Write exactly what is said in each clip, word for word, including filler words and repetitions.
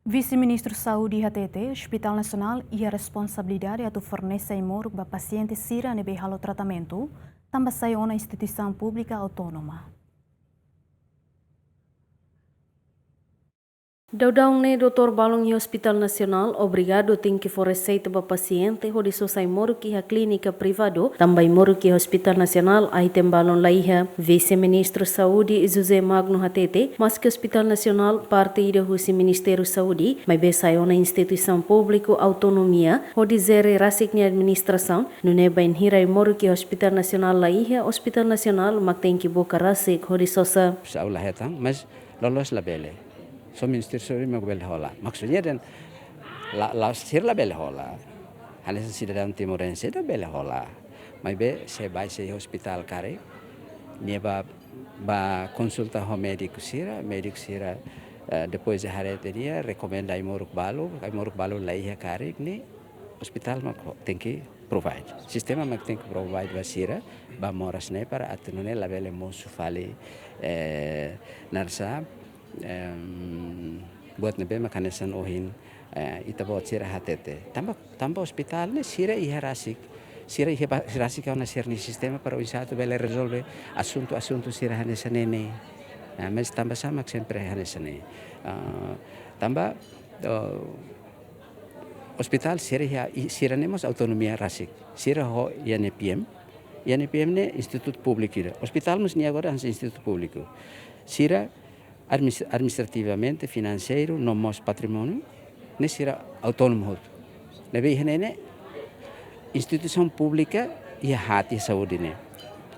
Vise-Ministru Saúde hatete, Hospital Nasionál iha responsabilidade atu fornese ai-moruk ba pasiente sira ne'ebé halo tratamentu, tanba sai ona instituisaun públika autónoma. Daudaun ne'e doutór balun iha Hospital Nasionál obrigadu tenke fó reseita ba pasiente hodi sosa ai-moruk iha klínika privadu, tanba ai-moruk iha Hospital Nasionál item balun la iha. Vise-Ministru Saúde José Magno hatete, maske Hospital Nasionál parte ida husi Ministériu Saúde, maibé sai ona instituisaun públiku autónoma hodi jere rasik nia administrasaun, nune'e bainhira ai-moruk iha Hospital Nasionál la iha, Hospital Nasionál mak tenke buka rasik hodi sosa. Saúde la hetan, mas loloos labele. Só Ministériu Saúde mak bele hola. Maksudnya dehan la, la, sira labele hola. Hanesan sidadaun timorense ida bele hola. Maibé se bá se hospital karik, nia bá, bá konsulta ho médiku sira, médiku sira, eh, depois de haree nia rekomenda ai-moruk balu, ai-moruk balu la iha karik ne'e, hospital mak tenke provide. Sistema mak tenke provide ba sira, ba moras ne'e para atu nune'e labele mosu fali, eh, naran sá, em, buat ne'ebé mak hanesan ohin, eh, ita-boot sira hatete. Tanba, tanba hospital ne'e sira iha rasik. Sira iha ba-, rasik ona sira-nia sistema para oinsá atu bele rezolve asuntu, asuntu sira hanesan ne'e. Nah, mas tanba sá mak sempre hanesan ne'e. Ah, tanba, oh, hospital sira iha, i-, sira-ne'e mós autónoma rasik. Sira ho I N P M. I N P M ne'e institutu públiku ida. Hospital mós nia agora hanesan institutu públiku. Sira admis-, administrativamente, finanseiru, no mós patrimóniu, ne'e sira autónomu hotu. Ne'ebé iha ne'e ne'e instituisaun públika iha haat iha saúde ne'e.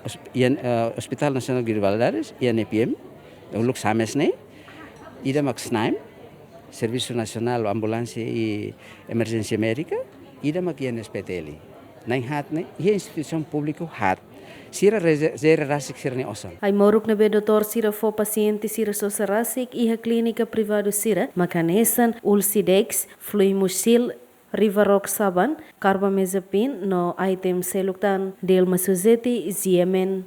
Hos-, iha, eh, Hospital Nasionál Guido Valadares, I N P M, uluk SAMES ne'e, ida mak SNAEM, Servisu Nasionál Ambulánsia i Emerjénsia Médika, ida mak I N S P T L. Na'in haat ne'e, iha instituisaun públiku haat. Sira reze-, jere rasik sira-nia osan. Ai-moruk ne'ebé doutór sira fó pasiente sira sosa rasik iha klínika privadu sira, mak hanesan Ulsidex, Fluimucil, Rivaroxaban, Carbamazepine, no item seluk tan. Dilma Suzeti, G M N.